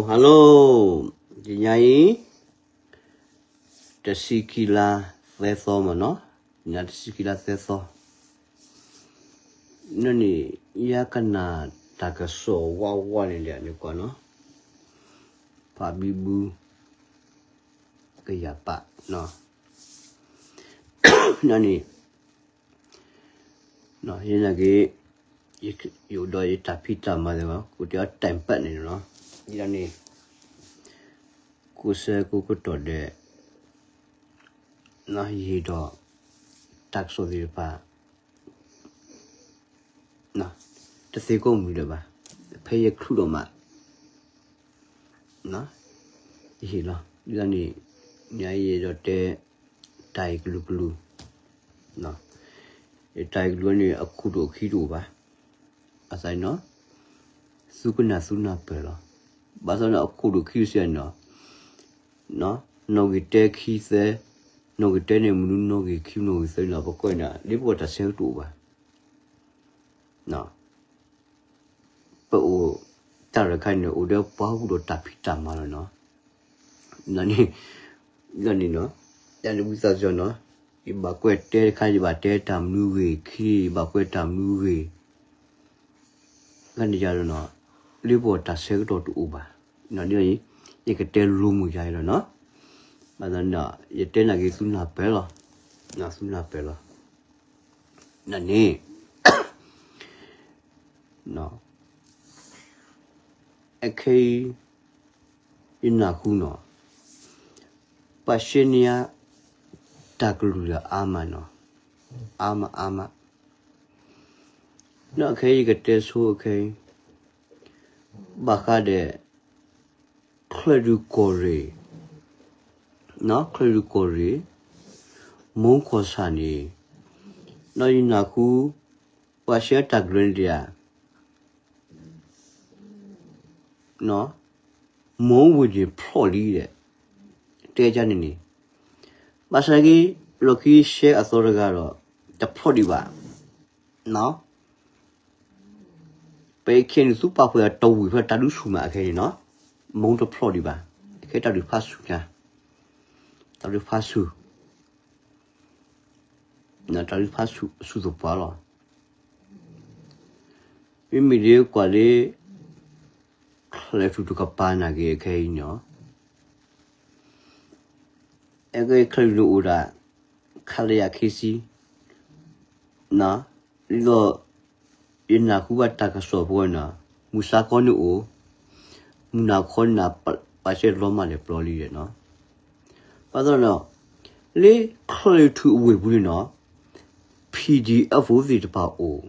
Hello, တနံၤအံၤ တဆံခံလါသၢသီမ့ၢ်နီၤ, တနံၤတဆံခံလါသၢသီ, န့ၣ်န့ၣ် ယကနၣ်တၢ်ကစီၣ်ဝးဝးန့ၣ်ဒီးန့ၣ်ကွၢ်နီၤ, ဖးဘံဘူ ကယၤပာ်နီၤ, န့ၣ် ယနာ်က့ၤ ယအိၣ်ဒီးယတၢ်ဖံးတၢ်မၤသ့ၣ်မး ကိးတဲအီၤ time ပၢၢ်န့ၣ်လီၤ. ယဒၣ်န့ၣ် ကိးဆၢကိးကတီၢ်ဒဲး ယဟ့ၣ်ဒီး တၢ်ကစီၣ်သ့ၣ်တဖၣ် တသ့ကိးမုၢ်ဒဲးဘၣ်, ဖဲယချုးဒီးမး ယဟ့ၣ်လီၤ. ဒ်န့ၣ် ညါယအဲၣ်ဒိးတဲ တၢ်အံၤကလုာ်ကလုာ်, တၢ်အံၤကလုာ်န့ၣ် အခိၣ်ဒိၣ်အခံတအိၣ်ဘၣ်. အသးနီၤ သုကနၣ်သုနၢ်ပၢၢ်လီၤ. ဘၣ်ဆၣ်န့ၣ် အခိၣ်ဒိၣ်ခံစ့ၢ်န့ၣ် နီၣ်ဂံၢ်တဲခံသၢ, နီၣ်ဂံၢ်တဲန့ၣ် မနုၤနီၣ်ဂံၢ်ခံ နီၣ်ဂံၢ်သၢန့ၣ် ပကွၢ်န့ၣ် လၢပဂီၢ်တၢ်ဆၢကတီၢ်တအိၣ်ဘၣ်. ပအိၣ်တၢ်လၢခါန့ၣ် အိၣ်ဒီးပှၤဟူဒီးတၢ်ဖံးတၢ်မၤလီၤနီၤ. န့ၣ် န့ၣ်နီၤ ယန့ၣ်ဝံသးစူၤနီၤ, ယဘၣ်ကွဲးတဲတခါ ယဘၣ်တဲတၢ်မနုၤဂ့ၤခံ, ယဘၣ်ကွဲးတၢ်မနုၤဂ့ၤ ဂၤန့ၣ်ယၤလီၤနီၤ, လၢပဂီၢ်တၢ်ဆၢကတီၢ်တအိၣ်ဘၣ်. ဒ်အံၤ ယကတဲလိၤမုာ်ယၤအံၤလီၤနီၤ. ဘၣ်ဆၣ်န့ၣ် ယတဲနာ်က့ၤသုနၢ်ပၢၢ်လီၤ, သုနၢ်ပၢၢ်လီၤ. န့ၣ်န့ၣ် အခဲအံၤ ယနၢ်ဟူနီၤ, ပှၤရှဲန့ၢ်ယၤ တၢ်ကလုၢ်လၢအါမးနီၤ, အါမးအါမး. ဒီးအခဲအံၤယကတဲဆိအခဲအံၤ ဘၣ်ဃးဒီး ချၢၣ်ဒူကီၢ်ရ့ၣ်, ချၢၣ်ဒူကီၢ်ရ့ၣ် မူကီၢ်ဆၣ်န့ၣ်, ဒီးယနၢ်ဟူ ပှၤရှဲတၢ်ကလုၢ်န့ၣ်ဒၣ် မူဝ့ၢ်န့ၣ်ဖျိးလံဒီး တဲဒ်န့ၣ်န့ၣ်, ဘၣ်ဆၣ်က့ လီၢ်ခံရှဲအသီတဂၤဒီး တဖျိးဒံးဘၣ်. ပခဲအံၤန့ၣ် သုပာ်ဖှိၣ်တၢ်တဝံၤဖျၢၣ် တၢ်ဒုးဆူၣ်မးအခဲအံၤန့ၣ်နီၤ, မူတဖျိးဒံးဘၣ်, အခဲတၢ်ဒုးဖးဆူၣ်ညါ, တၢ်ဒုးဖးဆူၣ် တၢ်ဒုးဖးဆူၣ်သပှၢ်လီၤ. မ့မ့ၢ်ဒ်ကွၢ်လၢ ချၢၣ်ထူၣ်တကပၤနာ်က့ၤအခဲအံၤန့ၣ်, အခဲအံၤချၢၣ်ထူၣ်န့ၣ်အိၣ်ဒၣ် ခလရ ခံဆံ, ဒ်သိး ယနၢ်ဟူဘၣ်တၢ်ကစီၣ်ဖိန့ၣ်, မုၢ်ဆါခီန့ၣ်အိၣ်, မုၢ်နၤခီန့ၣ် ပှၤရှဲလီၤမၢ်လဲၤပျီလံဒီးနီၤ. ဘၣ်ဆၣ်ဒီး လၢချၢၣ်ထူၣ်အဝ့ၢ်ပူၤန့ၣ်နီၤ, ဖံၣ်ဒံၣ်အၣ်ဖိသ့ၣ်တဖၣ်အိၣ်,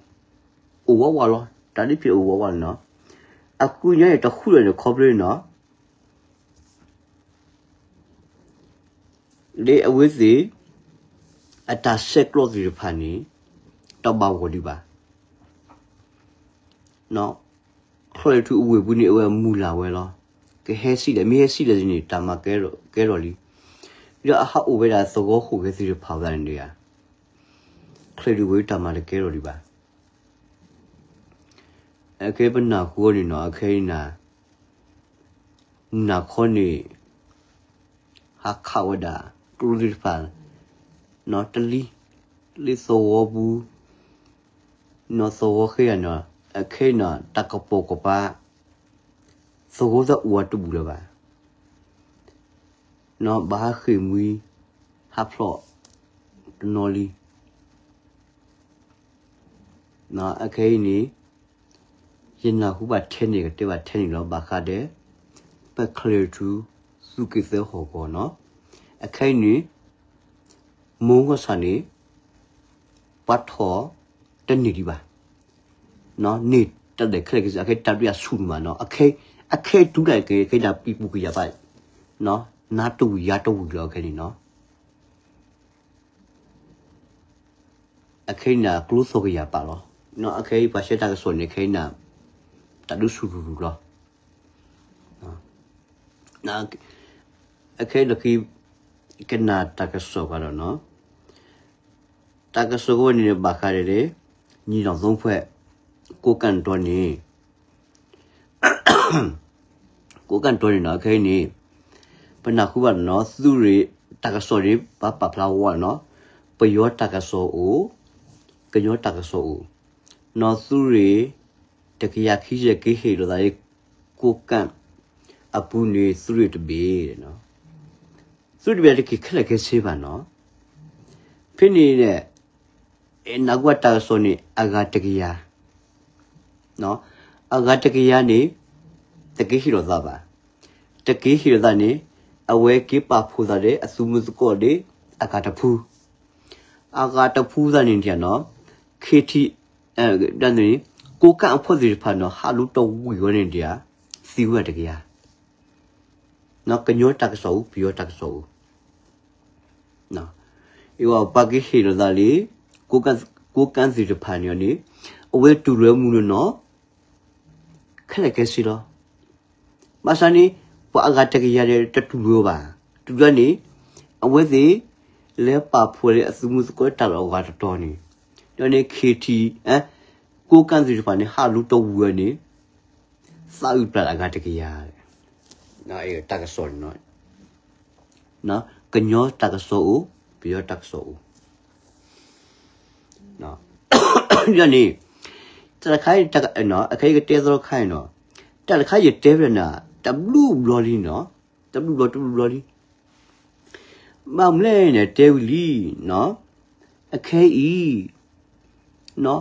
အိၣ်ဝးဝးလီၤ, တၢ်ဒ်ဖဲအိၣ်ဝးဝးလီၤနီၤ. အဃိညါန့ၣ် တဃုလၢာ်န့ၣ်ခီဖျိန့ၣ်နီၤ လၢအဝဲသ့ၣ် အတၢ်ဆဲးကျိးသ့ၣ်တဖၣ်န့ၣ် တဘၣ်ဂီၢ်ဒံးဘၣ်. ချၢၣ်ထူၣ်အဝ့ၢ်ပူၤန့ၣ် အဝဲမုၢ်လၢ်ဝဲလီၤ. ကဟဲစံၣ်လဲၣ်, မ့ၢ်ဟဲစံၣ်လဲၣ်န့ၣ် တၢ်မၤကဲထီၣ်လံ. ဒီးအဟးအိၣ်ဝဲဒၣ်သဝီဃိၣ်ဂဲၤသ့ၣ်တဖၣ်ဝဲဒၣ်န့ၣ်ဒီး ချၢၣ်ထူၣ်ဝဲတၢ်မၤတကဲထီၣ်ဒံးဘၣ်. အခဲပနၢ်ဟူန့ၣ်နီၤ, အခဲအံၤနၤ, နၢ်ခီန့ၣ် ဟးခးဝဲဒၣ် ကျိသ့ၣ်တဖၣ် နီၤတလံ, လၢသဝီပူၤ, နီၤသဝီဃ့ယၤနီၤ, အခဲအံၤနၤ တၢ်ကပိာ်ကပၤ သဝီသးအိၣ်အတဘူၣ်လၢၤဘၣ်. နီၤဘၣ်ဟးဃ့ၢ်မှံ ဟးဖျိးတနီၤလံ. အခဲအံၤန့ၣ် ယနၢ်ဟူဘၣ်ထဲန့ၣ် ကတဲဘၣ်ထဲန့ၣ်လီၤ. ဘၣ်ဃးဒီး ပချၢၣ်ထူၣ် သုးက့သၢဟီၣ်ကဝီၤနီၤ. အခဲအံၤန့ၣ် မူကီၢ်ဆၣ်န့ၣ် ပှၤထီၣ်တန့ၢ်ဒံးဘၣ်. န့ၢ်တၢ်ဒဲးခဲလၢာ်ကစၢ် အခဲတၢ်ဒုးအဆူၣ်န့ၣ်မးနီၤ. အခဲတုၤဒၣ်က့ၤ အခဲဒၣ်ပံၤပူၤကယၤပာ် နၤတဝံၤယၤတဝံၤလီၤ အခဲန့ၣ်နီၤ. အခဲအံၤနၤကျိသီၣ်ကယၤပာ်လီၤ. အခဲအံၤပှၤရှဲတၢ်ကစီၣ်န့ၣ် အခဲအံၤနၤ တၢ်ဒုးဆူၣ်ထူၣ်ထူၣ်လီၤ. အခဲလၢာ်ခံ ကနၣ်တၢ်ကစီၣ်ကဒီးနီၤ. တၢ်ကစီၣ်ကဝဲန့ၣ် ဘၣ်ဃးဒီး ညီနောင်သုံးဖွဲ့ ကိးကၣ်တတီၤန့ၣ် ပ ကိးကၣ်တီၤန့ၣ်နီၤ ခဲအံၤန့ၣ် ပနၢ်ဟူဘၣ်နီၤ သုးရ့ၣ်တၢ်ကစီၣ်န့ၣ် ပှၤပာ်ဖျါဝဲနီၤ, ပယီၤတၢ်ကစီၣ်အိၣ်, ကညီတၢ်ကစီၣ်အိၣ်, နီၤသုးရ့ၣ် တကယၤခံဆံက့ၤဟ့ၣ်လိာ်သးလၢ ကိးကၣ်အပူၤန့ၣ် သုးရ့ၣ်တဘ့ၣ်, သုးရ့ၣ်တဘ့ၣ်တက့ၤခဲလၢာ်ခဲဆ့ဘၣ်နီၤ, ဖဲန့ၣ်န့ၣ် နၢ်ဟူဘၣ်တၢ်ကစီၣ်န့ၣ် အဂၤတကယၤ အဂၤတကယၤန့ၣ် တက့ၤဟ့ၣ်လိာ်သးဘၣ်. တက့ၤဟ့ၣ်လိာ်သးန့ၣ် အဝဲက့ၤပာ်ဖှိၣ်သးဒီးအသုးမုၢ်သကိးဒီး အဂၤတဖု, အဂၤတဖုသးန့ၣ်ဒ်နီၤ, ခ့ထံ, ကိးကၣ်အဖီၣ်သ့ၣ်တဖၣ်နီၤ ဟးလူၤတဝံၤဝဲန့ၣ်ဒ်ဧါ, သံဝဲတကယၤ, ကညီတၢ်ကစီၣ်အိၣ် ပယီၤတၢ်ကစီၣ်အိၣ် အဝဲပှၤကဟ့ၣ်လီၤသးလံ, ကိးကၣ်သ့ၣ်တဖၣ်န့ၣ်န့ၣ်, အဝဲတူၢ်လိာ်မူလၢနီၤ, ခဲလၢာ်ခဲဆ့လီၤ. ဘၣ်ဆၣ်န့ၣ်, ပှၤအဂၤတကယၤဒီးတတူၢ်လိာ်ဘၣ်, တူၢ်လိာ်န့ၣ်, အဝဲသ့ၣ်, လဲၤပာ်ဖှိၣ်လၢအသုးမုၢ်သကိးတၢ်လီၢ်အဂၤတတီၤန့ၣ်, ဒီးန့ၣ်ခ့ထံ, ကိးကၣ်သ့ၣ်တဖၣ်န့ၣ် ဟးလူၤတဝံၤန့ၣ်, သးအုးပျၢ်လၢအဂၤတကယၤ, တၢ်ကစီၣ်န့ၣ်နီၤ ကညီတၢ်ကစီၣ်အိၣ်, ပယီၤတၢ်ကစီၣ်အိၣ်, န့ၣ်, တၢ်တခါ, အခဲအံၤကတဲသီခါအံၤနီၤ, တၢ်တခါယတဲဖဲန့ၣ်, တဘျုးဘျီလံနီၤ, တဘျုးဘျီတဘျုးဘျီလံ, ဘၣ်မနုၤလဲၣ်န့ၣ် တဲဝံၤလံ, အခဲအံၤ,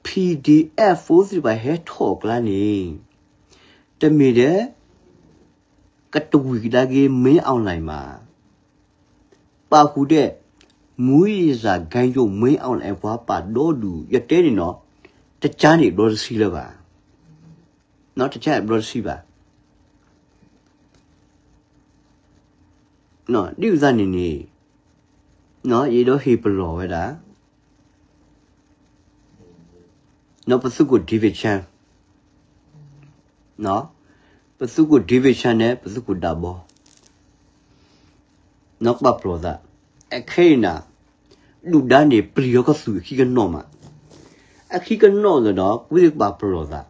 PDFဖိသ့ၣ်တဖၣ်ဟဲထီၣ်အကျါန့ၣ်, တမ့ၢ်ဒီး, ကတဝံၤကဒါက့ၤ မင်းအောင်လှိုင် မး, ပာ်ဃုာ်ဒီး, မူးယစ်ဂိုဏ်းချုပ် မင်းအောင်လှိုင် အပှၤပာ်ဒီဒူၣ် ယတဲန့ၣ်နီၤ, တကါန့ၣ်ဘျီတဆံလၢၤဘၣ်, တကါန့ၣ်ဘျီတဆံဘၣ် ဒ်အံၤသတးန့ၣ်န့ၣ်, ယအဲၣ်ဒိးဟ့ၣ်ပလီၢ်ဝဲဒၣ်, ပသုးခိၣ် David Chang, ပသုးခိၣ် David Chang န့ၣ် ပသုးခိၣ်ဒၣ်ဘီ, ပာ်ပလီၢ်သး, အခဲအံၤန့ၣ်, ဒုၣ်ဒါန့ၣ် ပျံၤအီၤကသူၣ်အခံကနီၣ်မး, အခံကနီၣ်ဒီး ကွံာ်ပာ်ပလီၢ်သး,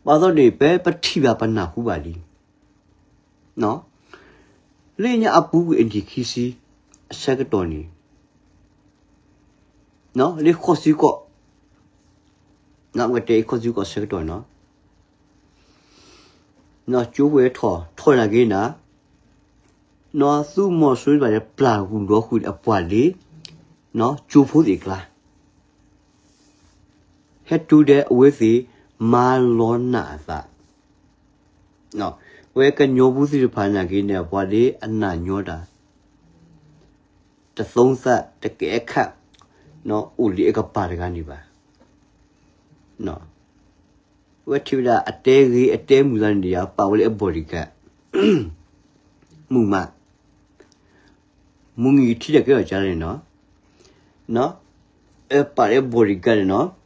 ဘၣ်ဆၣ်န့ၣ် ဖဲပထံၣ်ဘၣ်ပနၢ်ဟူဘၣ်လံ လၢညါအပူၤကွံာ်အနံၣ်ခံဆံ အဆၢကတီၢ်န့ၣ်, လၢဃိးဆံကီၢ်, ဝဲတဲအံၤဃိးဆံကီၢ်ဆၢကတီၢ်န့ၣ်, ကၠိဖိထီၣ် ထီၣ်နာ်က့ၤနၤ, နီၢ်သုးမီၤစိရိၤန့ၣ် ပျၢ်ဃုာ်ဒီးဃုာ်ဒီးအပှၤလၢ ကၠိဖိသ့ၣ်အကျါ ဟဲတုၤဒီးအဝဲသ့ၣ်မၤလီၤနးအသး, ဝဲကညီဖိသ့ၣ်တဖၣ်နာ်က့ၤန့ၣ် ပှၤလၢအနာ်ညီတၢ်, တသုံးသပ် တကဲခတ်, အိၣ်လံအကပၤတဂၤန့ၣ်ဘၣ်. ဝဲထံၣ်ဝဲဒၣ်အတဲဂ့ၤအတဲမုာ်သးန့ၣ်ဒီးယၤ ပာ်ဝဲလၢအ bodyguard မုာ်မး, မုၢ်နံၤထံၣ်တၢ်ကဲထီၣ်ကၢန့ၣ်နီၤ, ပာ်လၢ bodyguard န့ၣ်နီၤ,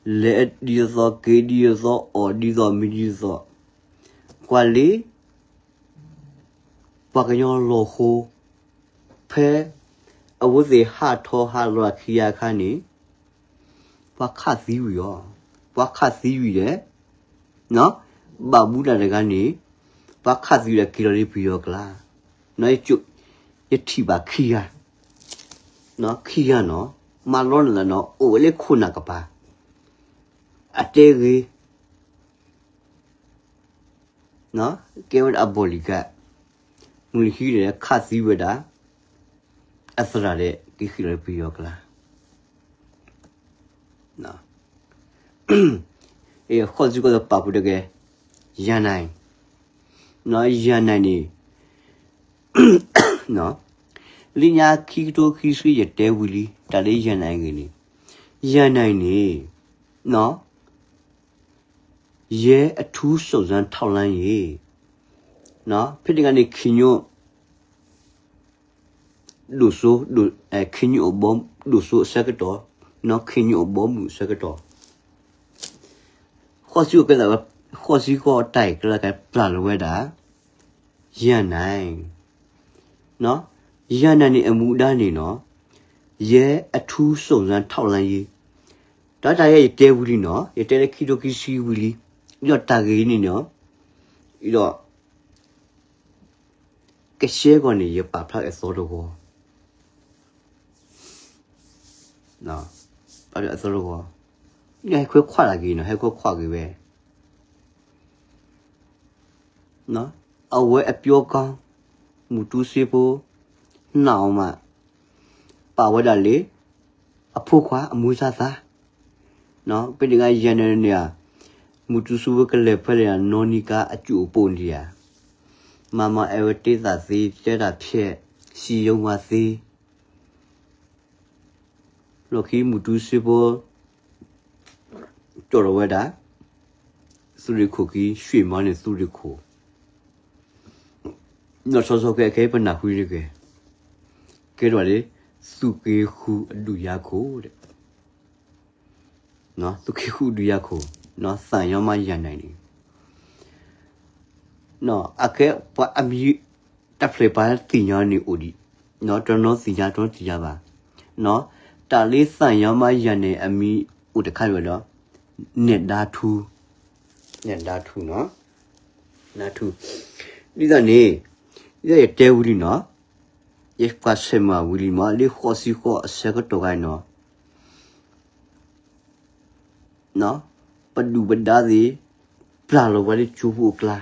လဲၤဒ်သိးက့ၤဒ်သိး အီၣ်ဒ်သိးမံဒ်သိး, ကွၢ်လံ ပှၤကညီလီၤဃိ, ဖဲအဝဲသ့ၣ်ဟးထီၣ်ဟးလီၤခံဂၤအခါန့ၣ်, ပှၤခးသံဝံၤအီၤ, ပှၤခးသံဝံၤဒီး, ဘၣ်မူဒၣ်တဂၤန့ၣ်, ပှၤခးသံဝံၤဒီးက့ၤလီၤလၢပယီၤအကျါ, ယထံၣ်ဘၣ်ခံဂၤ, ခံဂၤနီၤ, မၤလီနသးနီၤ အိၣ်ဝဲလၢခိၣ်နၢ်ကပၤ, အတဲဂ့ၤ ကဲဝဲဒၣ်အ bodyguard, မုၢ်နံၤထံၣ်ဒီးခးသံဝဲဒၣ်, အသရၣ်ဒီး က့ၤဃ့ၢ်လီၤလၢပယီၤအကျါ, ဃိးဆံကီၢ်သပာ်ဖှိၣ်တက့ၢ်, ယၤနၤ, ယၤနၤန့ၣ်, လၢညါခံကထိခံဆံယတဲဝံၤလံ တၢ်လၢယၤနၤအဂ့ၢ်န့ၣ်, ယၤနၤအံၤန့ၣ်, ရဲအထူးစုံစမ်းထောက်လှမ်းရေး, ဖဲတဂၤန့ၣ် ခ့ညိၣ်, ဒိၣ်စိ, ခ့ညိၣ်အဘီမုၢ်ဒိၣ်စိအဆၢကတီၢ်, ခ့ညိၣ်အဘီမုၢ်အဆၢကတီၢ်, ဃိးဆံကီၢ်, ဃိးဆံကီၢ်တၢ်အံၤကျါကပျၢ်လီၤဝဲဒၣ်, ယၤနၤ ယၤနၤန့ၣ်အမူဒါန့ၣ်နီၤ, ရဲအထူးစုံစမ်းထောက်လှမ်းရေး, တၢ်တၢ်ယဲယတဲဝံၤလံနီၤ, ယတဲလၢခံကထိခံဆံဝံၤလံ, ဒီးတၢ်ဂ့ၢ်အံၤန့ၣ်န့ၣ်, ဒီး ကရှဲဂီၤန့ၣ် ယပာ်ဖျါအသီတဂီၤ, အသီတဂီၤ, ဟဲခွဲခွးတၢ်ဂ့ၤနီၤ, ဟဲခွဲခွးဂ့ၤဝဲ အဝဲအပျီကီ, မူတူစ့ဖိ, နာ်အီၤမး, ပာ်ဝဲဒၣ်လၢ အဖိခွါအမူစၢ်သး, ပတဂၤယၤန့ၣ်န့ၣ်ဧါ, မူတူစ့ဖိကလဲၤဖဲလဲၣ် နီၢ်နံၤကါအစူၣ်အပိာ်န့ၣ်ဧါ, မၤမၤအဲၣ်ဝဲတ့သးသ့ တဲတၢ်ဖျဲး, စံယိၤဝါသ့ လီၢ်ခံမူတူစ့ဖိ ကၠီၣ်ထီၣ်ဝဲဒၣ် သုးရ့ၣ်ခိၣ်ခံ ရွှေမောင်းန့ၣ် သုးရ့ၣ်ခိၣ်, နီၢ်ဆီဆီခဲအခဲပနၢ်ဟူတဂ့ၤ, ကဲထီၣ်လၢ သုးက့ဃုအဒုးယၤခိၣ်, သုးက့ဃုအဒုးယၤခိၣ်, သၣ်ညီမါယၤန့ၣ်န့ၣ် အခဲပှၤအမံၤ တၢ်ဖျဲးပှၤသ့ၣ်ညါန့ၣ်အိၣ်ဒံး, တနီၤသ့ၣ်ညါ တနီၤသ့ၣ်ညါဘၣ်, တၢ်လၢသၣ်ညီမါယၤန့ၣ် အမံၤအိၣ်တခါဝဲဒီး နဲၣ်ဒါထူ, နဲၣ်ဒါထူ, ဒါထူ, ဒ်သိးန့ၣ် ဒ်သိးယတဲဝံၤလံနီၤ, ယကွၢ်ဆဲးမၤဝံၤလံမး လၢဃိးဆံဃိးအဆၢကတီၢ်ခါနီၤ ပဒုၣ်ပဒါသ့ၣ် ပျၢ်လီၤဝဲလၢကၠိဖိအကျါ,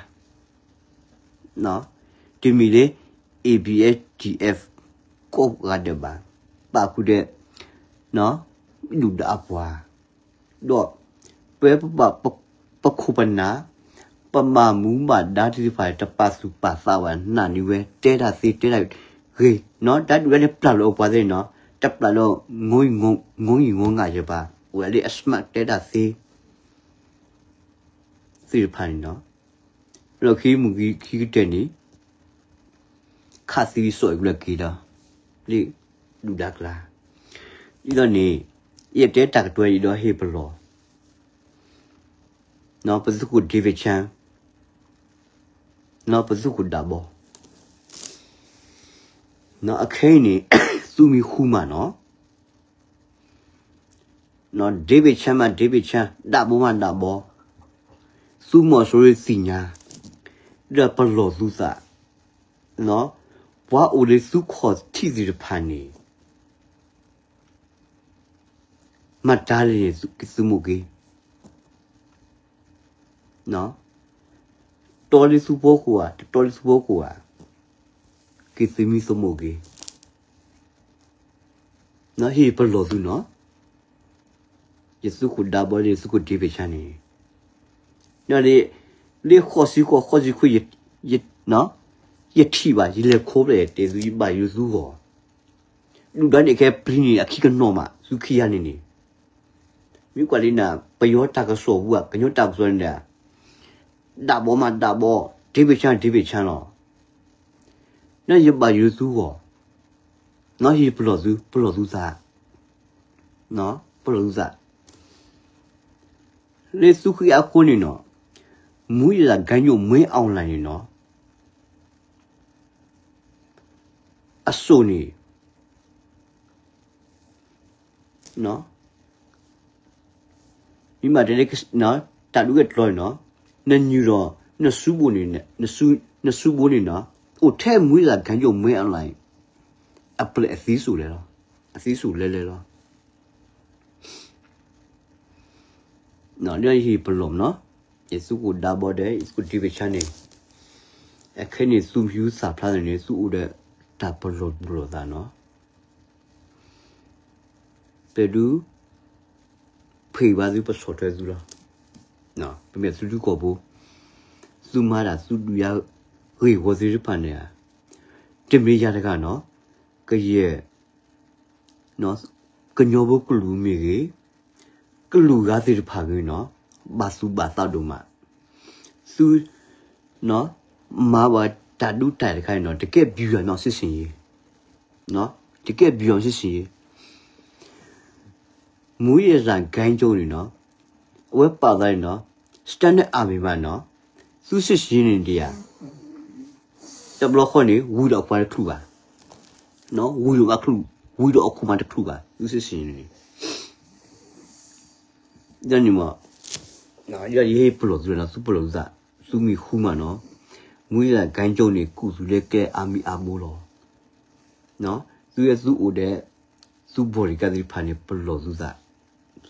တမ့ၢ်လၢ A B S D F ကိးဂၤဒဲးဘၣ်, ပာ်ဃုာ်ဒီး ဒုၣ်ဒါအပှၤ, ဒီး ပ ပခိၣ်ပနၢ် ပဘၣ်မူဘၣ်ဒါသ့ၣ်တဖၣ် တပာ်သူၣ်ပာ်သးဘၣ် နာ်န့ၢ်ဝဲ တဲတၢ်သ့ တဲတၢ်ဂ့ၤ, တၢ်ဒုၣ်ဒါန့ၣ်ပျၢ်လီၤအပှၤသ့ၣ်နီၤ, တပျၢ်လီၤ ငီယံာ်ငီငၢ်ယဲၢ်ဘၣ်, အိၣ်ဝဲလၢအ smart တဲတၢ်သ့ သ့ၣ်တဖၣ်န့ၣ်နီၤ, လီၢ်ခံမုၢ်ခံကတၢၢ်န့ၣ် ခးသံစီၣ်အံၤဘျၢက့ၤဒီး လၢဒုၣ်ဒါကျါ, ဒ်သိးန့ၣ် ယတဲတၢ်ကတိၤအံၤဒီးဟ့ၣ်ပလီၢ် ပသုးခိၣ် David Chang, ပသုးခိၣ်ဒးဘီ, အခဲအံၤန့ၣ် သုမံၤဃူမးနီၤ David Chang မး David Chang, ဒးဘီမးဒးဘီ, သုးမီၤစိရိၤသ့ၣ်ညါ, ဒီးပလီၢ်သုသး, ပှၤအိၣ်လၢသုခီၣ်ထံးသ့ၣ်တဖၣ်န့ၣ် မၤတၢ်လၢန့ၣ် သုမိၣ်က့ၤ, တီလၢသုဖီခိၣ်ဧါ, တတီလၢသုဖီခိၣ်ဧါ, က့ၤသုမံသုမိၣ်က့ၤ ဟ့ၣ်ပလီၢ်သုနီၤ, ယသုးခိၣ်ဒးဘီလၢယသုးခိၣ် David Chang န့ၣ်, လၢဃိးဆံဃိး ဃိးဆံခွံ ယထံၣ်ဘၣ် ယလဲၤခိးဖျဲၣ်တဲသု ယဘၣ်ယိၣ်သုဂီၢ်, ဒုၣ်ဒါန့ၣ်ခဲပျံၤန့ၣ် အခံကနီၤမး သုခံဂၤန့ၣ်န့ၣ်, မ့ၢ်ကွၢ်လံနၤ ပယီၤတၢ်ကစီၣ်ပူၤ ကညီတၢ်ကစီၣ်န့ၣ် ဒးဘီမးဒးဘီ, David Chang David Chang လီၤ, နယဘၣ်ယိၣ်သုဂီၢ်, ဟ့ၣ်ပလီၢ်သု ပလီၢ်သုသး, ပလီၢ်သုသး, လၢသုးဃံအဃိန့ၣ်နီၤ, မူးယစ်ဂိုဏ်းချုပ် မင်းအောင်လှိုင် န့ၣ်နီၤ, အစိၣ်န့ၣ် မ့ၢ်မးတဲလၢ တၢ်ဒုးကဲတြီန့ၣ်နီၤ, နညူၢ်ဒီး နစုဘိန့ၣ်, နစုဘိန့ၣ်နီၤ, အိၣ်ထဲ မူးယစ်ဂိုဏ်းချုပ် မင်းအောင်လှိုင် အပျဲၢ်အသံစိၣ်လဲၣ်လီၤ, အသံစိၣ်လဲၤလဲၤလီၤ. လၢယဟ့ၣ်ပလီၢ်နီၤ, ယသုးခိၣ်ဒးဘီဒီး ယသုးခိၣ် David Chang န့ၣ်, အခဲန့ၣ် သုမံၤဟူသၣ်ဖျါန့ၣ်န့ၣ် သုအိၣ်ဒီးတၢ်ပလီၢ်ပလီၢ်သးနီၤ. ပဒုး ဖံးဘၣ်သုပဆီၣ်ထွဲသုလီၤ. ပမ့ၢ်သုဒုးကိာ်ဖိ, သုမၤတၢ်သုဒုးယၤဂ့ၢ်ဝီသ့ၣ်တဖၣ်န့ၣ်ဧါ, တမ့ၢ်ယၤတဂၤနီၤ, ကယဲၢ် ကညီဖိကလုာ်မ့ၢ်ဂ့ၤ, ကလုာ်ဂၤသ့ၣ်တဖၣ်ဂ့ၤနီၤ, ဘၣ်သူၣ်ဘၣ်သးဒိၣ်မး, သု မၤဘၣ်တၢ်ဒုးတၢ်တခါန့ၣ်နီၤ, တကဲ ပျီမီၤ စစ်ဆင်ရေး, တကဲ ပျီမီၤ စစ်ဆင်ရေး, မူးယစ်ဂိုဏ်းချုပ် န့ၣ်နီၤ, အဝဲပာ်သးန့ၣ်နီၤ, standard army မးနီၤ, သု စစ်ဆင်ရေး န့ၣ်ဒံးဧါ, တဘျီဃီန့ၣ် ဝံၤဒီးအပှၤတချုးဘၣ်, ဝံၤဒီးအခိၣ်မးတချုးဘၣ်, သု စစ်ဆင်ရေး န့ၣ်, ဒ်န့ၣ်မး ယဟ့ၣ်ပလီၢ်သုလီၤနီၤ, သုပလီၢ်သုသး, သုမ့ၢ်ဃူမးနီၤ, မူလၢကၠိန့ၣ် ကူၣ်သုလၢကျဲအါမံၤအါဘိလီၤ. သုဝဲသုအိၣ်ဒီး သုဘီၣ်တကးသ့ၣ်တဖၣ်န့ၣ် ပလီၢ်သုသး,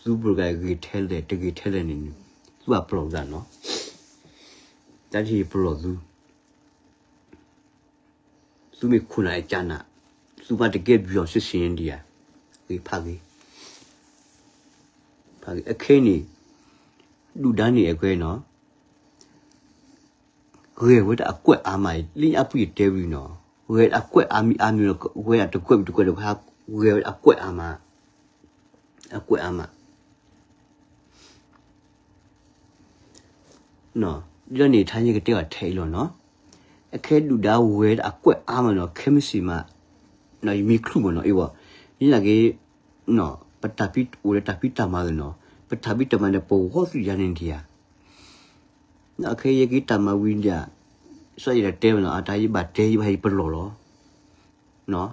သုဘီၣ်တကးဂ့ၤထဲလဲၣ် တဂ့ၤထဲလဲၣ်န့ၣ် သုဘၣ်ပလီၢ်သုသးနီၤ, တၢ်တဟ့ၣ်ပလီၢ်သု သုမ့ၢ်ခိၣ်နၢ်အကၢ်နၢ်, သုဘၣ်တကဲဘျီၣ်စ့ၢ်စ့ၢ်န့ၣ်ဒံးဧါ, ဂ့ၤဖးဂ့ၤ, ဖးဂ့ၤ, အခဲအံၤန့ၣ် ဒုၣ်ဒါန့ၣ်အကွဲနီၤ, ဂဲၤဝဲဒၣ်အကွက်အါမး, လၢညါအပူၤယတဲဝံၤနီၤ, ဂဲၤအကွက်အါမံၤအါမံၤလီၤ, ဂဲၤအတကွဲးမံၤတကွဲးဒီး ဂဲၤဝဲဒၣ်အကွက်အါမး, အကွက်အါမး ဒ်န့ၣ် ထါယကတဲဘၣ်ထဲအံၤလီၤနီၤ, အခဲဒုၣ်ဒါဝဲဒၣ်အကွက်အါမးနီၤ, ခဲမုၢ်ဆ့ၣ်မး, ယမ့ၢ်ချုးမးနီၤ, အ့ၣ်ဝဲ, ယနာ်က့ၤ, ပတၢ်ဖံးအိၣ်လၢတၢ်ဖံးတၢ်မၤသ့ၣ်နီၤ, ပတၢ်ဖံးတၢ်မၤန့ၣ် ပဂီၢ်သုယါန့ၣ်ဒံးဧါ, အခဲယက့ၤတၢ်မၤဝံၤဒံးဧါ, စီၤယတတဲမးနီၤ, အတၢ်ယဘၣ်တဲယဘၣ်ဟ့ၣ်ပလီၢ်လီၤ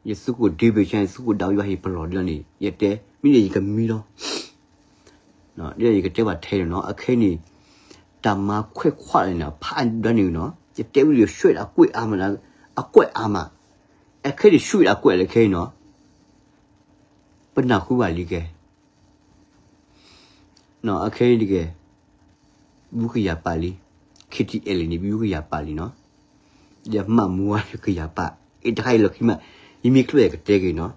ယသုးခိၣ်ဒ့ဘ့ၣ်ဆါ ယသုးခိၣ်ဒးဝံၤဘၣ်ဟ့ၣ်ပလီၢ်ဒ်န့ၣ် ယတဲ, မ့ၢ်န့ၣ်ယကမံလီၤ, ဒ်ယကတဲဘၣ်ထဲန့ၣ်နီၤ, အခဲအံၤန့ၣ်, တၢ်မၤခွဲးခွါန့ၣ်နီၤ ဖးဒိၣ်န့ၣ်နီၤ, ယတဲဝံၤဒီးဆှၢဒၣ်အကွက်အါမး, အကွက်အါမး, အခဲအံၤန့ၣ်ဆှၢဒၣ်အကွက်လၢခဲအံၤနီၤ, ပနၢ်ဟူဘၣ်လံကဲ အခဲအံၤတက့ၢ်, ဘုကယၤပာ်လံ, ခ့ထံအဲလ်န့ၣ် ဘုကယၤပာ်လံနီၤ, ယမၤမူဝဲကယၤပာ်, အတခါအံၤလီၢ်ခံမး, ယမ့ၢ်ချုးယကတဲက့ၤနီၤ,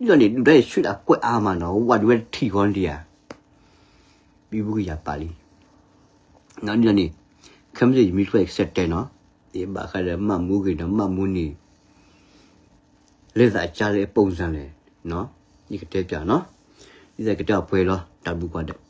ဒ်န့ၣ် ဒုၣ်ဒါယဆှၢဒၣ်ကွက်အါမးနီၤ, ဝဲဒၣ်ဝဲတထံၣ်ဃီဒံးဧါ, ဘုဘုကယၤပာ်လံ, ဒ်န့ၣ်, ခဲမုၢ်ဆ့ၣ်ယမ့ၢ်ချုးယကစဲးတဲနီၤ, ယဘၣ်ဃးဒီးမၤမူဂ့ၤဒီးမၤမူန့ၣ် လဲၤသးအကါလၢအပူၤစၢ်လဲၣ်, ယကတဲပျးနီၤ, ဒ်သိးကတဲအီၤပှဲၤလီၤ တၢ်ဘျုးကိးဂၤဒဲး